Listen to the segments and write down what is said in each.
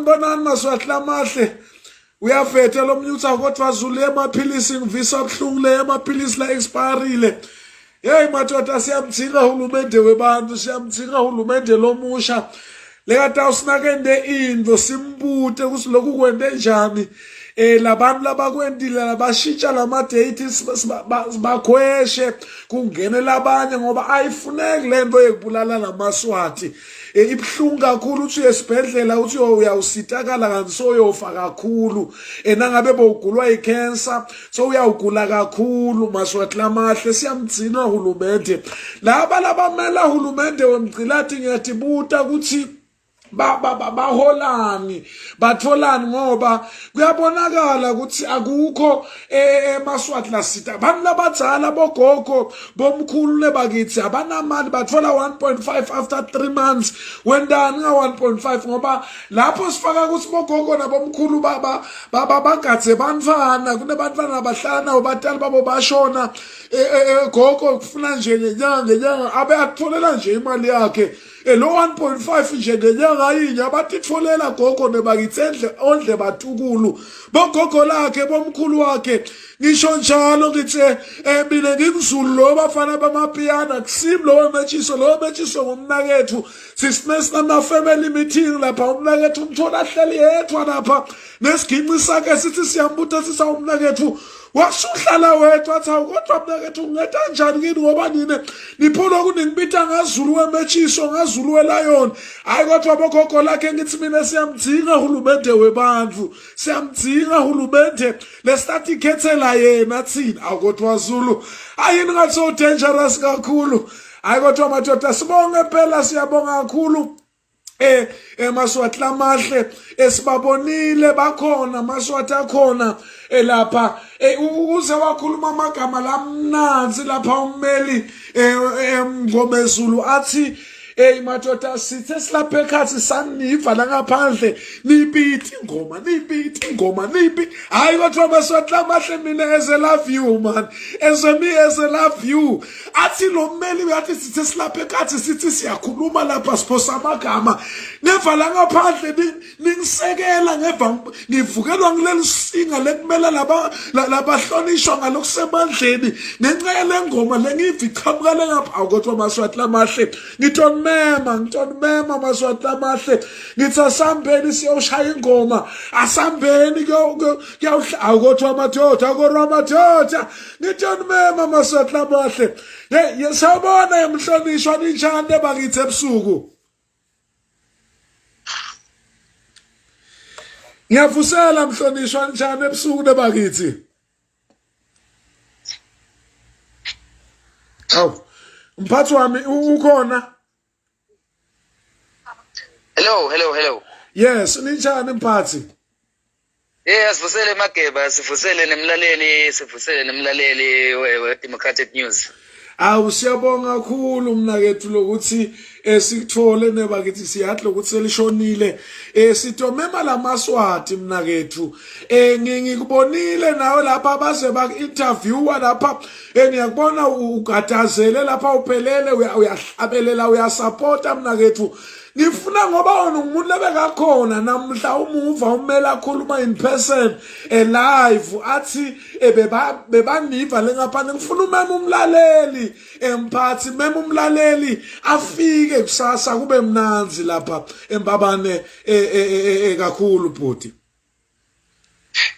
Sanibonani Maswati lamahle. Uyaveta lo mnyutha kodwa Zulu emaphilisi ngivisa buhlungu le emaphilisi la expirile. Hey madoda siyamthinga hulumende webantu siyamthinga hulumende lomusha. Lekatawusinakende into simbute ukuthi lokhu kwente njani. Eh labantu labakwentile labashintsha lama date bakhweshe kungene labanye ngoba ayifuneki lento yekubulala lamaswati. Eh, ibuhlungu kakhulu uthi uyesibhedlela uthi uyawusitakala kanti soyofa kakhulu eh, nangabe bowugulwa yicancer so uyawugula kakhulu maswati lamahle siyamgcina hulumende laba labamela hulumende wemgcilati ngiyatibuta ukuthi baholani batholani ngoba kuyabonakala ukuthi akukho emaswati lasita abantu labadzala bogogo bomkhulu nebakithi abanamali bathola 1.5 after 3 months wendani nga 1.5 ngoba lapho sifaka ukuthi bogogo nabomkhulu baba baba bagadze bantfwana kunebantfwana abahlala nabo batali babo bashona e, e, e, gogo kufuna nje ngenyanga ngenyanga abe akutholela nje imali yakhe lo 1.5 nje ngenyanga yinye abatitfolela gogo nebakithi endle ondle batukulu bogogo lakhe bomkhulu wakhe ngisho njalo ngithi eh mina ngingizulu lo bafana bamapiyana kusimi lo metshiso lo metshiso ngumnakethu sisine sinama family meeting lapha umnakethu umthola ahleli yedwa lapha nesiginci sakhe sithi siyambuta sisa umnakethu wasuhlala wedwa athi awu kodwa mnakethu ngingeta njani kini ngoba nine niphula kuningibita ngazulu wemetshiso ngazulu welayoni hhayi kodwa bogogo lakhe ngithi mina siyamdzinga hulumende webantfu siyamdzinga hulumende lesithatha ikhethela yena thina awu kodwa zulu ayini ngathi so dangerous kakhulu hayi kodwa madoda sibonge phela siyabonga kakhulu eh emaswati lamahle esibabonile bakhona amaswati akhona elapha eh uze wakhuluma amagama lamnanzi lapha ummeli eh Mngomezulu athi Hey madoda sithe silapha ekhathi saniva la ngaphandle nibiti ingoma nibiti ingoma nibi hayi kodwa maswati lamahle mina as I love you man as a me as I love you athi lo mmeli uyathi sithe silapha ekhathi sithi siyakhuluma lapha siphosa amagama neva la ngaphandle ningisekela ngeva ngivukelwa ngileli singa lekumela laba labahlonishwa ngalokusemandleni ngenxa yale ngoma lengiva iqhamuka le ngapha awu kodwa maswati lamahle ngitonimema ngitonimema maswati lamahle ngithi asambeni siyoshaya ingoma asambeni awu kodwa madoda kodwa madoda ngitonimema maswati lamahle hey sawubona emhlonishwa ninjani bakithi ebusuku Ngiyavusela mhlonishwa njani ebusuku nebakithi Awu mphathi wami ukhona Hello hello hello Yes ninjani mphathi Yeah sivusele Mageba sivusele nemlaleli sivusele nemlaleli we Democratic News Awu siyabonga kakhulu mnakethu lokuthi esikuthole nebakithi siyathi lokuthi selishonile eh sitomema lamaswati mnakethu eh ngikubonile nawe lapha baze baku interviewer lapha eh ngiyakubona ugadazele lapha uphelele uyahlabelela uyasupporta mnakethu ngifuna ngoba wena ungumuntu lebekakhona namhla umuva umele akhuluma in person elive athi bebaniva lengaphandle ngifuna umema umlaleli emphathi mema umlaleli afike kusasa kube mnanzi lapha embabane kakhulu bhuti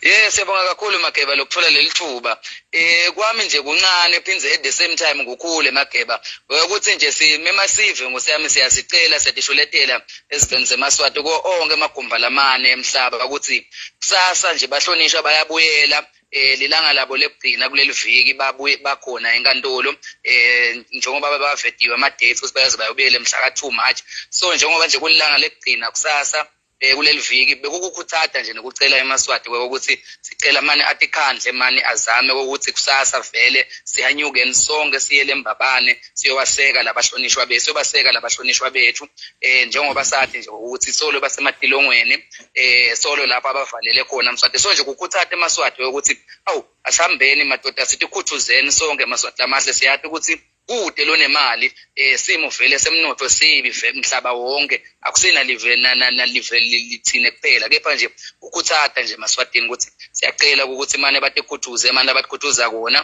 Yes siyabonga kakhulu Mageba lokuthola leli thuba. Eh kwami nje kuncane phindze at the same time kukhule Mageba. Ukuthi nje simema sive ngosiyami siyasicela siyadishuletela eziveni zemaswati ko onke amagumba lamane emhlaba ukuthi kusasa nje bahlonishwa bayabuyela eh lilanga labo lekugcina kuleli viki babuye bakhona enkantolo eh njengoba bavediwe ama dates ukuthi bayaze bayobuyela mhla ka 2 March so njengoba nje kulilanga lekugcina kusasa eh kuleli viki bekukukhuthada nje nokucela emaswati ukuthi sicela mane atikhandle mane azame ukuthi kusasa vele sihanyukeni sonke siye lembabane siyowaseka labahlonishwa bethu siyobaseka labahlonishwa bethu eh njengoba sathi nje ukuthi solo basematilongweni eh solo lapho abavalele khona mswati so nje kukhuthada emaswati ukuthi awu asihambeni madoda sithi khuthuzeni sonke maswati amahle siyathi ukuthi Kute lonemali simo vele semnotfo sibi mhlaba wonke akusina live nalive lithine kuphela kepha nje ukhuthata nje maswatini ukuthi siyacela ukuthi mane batikhuthuze mane abakhuthuza kona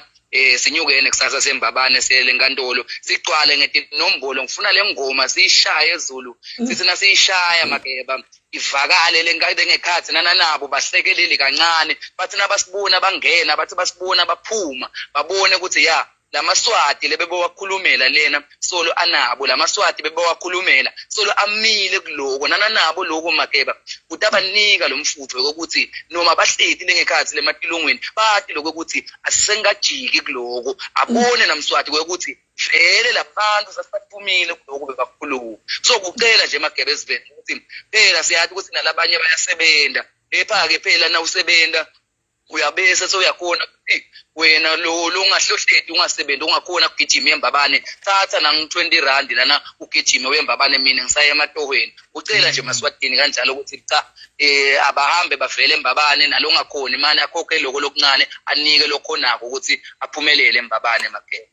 sinyukene kusasa sembabane siyele enkantolo sigcwale ngetinombolo ngifuna le ngoma siyishaye ezulu sithi nasiyishaya makeba ivakale lengekhathi nananabo bahlekeleli kancane bathi nabasibona bangena bathi basibona baphuma babone ukuthi ya lamaswati lebebawakhulumela lena solo anabo lamaswati bebawakhulumela solo amile kuloko nananabo loko makeba kutabanika lo mfutho yokuthi noma bahleti lengekhathi lematilongweni bati lokho ukuthi asisengajiki kuloko abone namswati ukuthi vele labantu sasibathumile kuloko bebakhuluma so kucela nje magebe esivele ukuthi phela siyathi ukuthi nalabanye bayasebenza kepha-ke phela nawusebenza uyabese sewuyakhona wena lo longahlohleti ungasebenzi ungakhona kugijima embabane thatha nangu 20 rand lana ugijime uyembabane mina ngisaya ematohweni ucela nje maswadini kanjalo ukuthi cha eh abahambe bavele embabane nalongakhoni manje akhokhe lokho lokuncane anike lokhonako ukuthi aphumelele embabane magebe.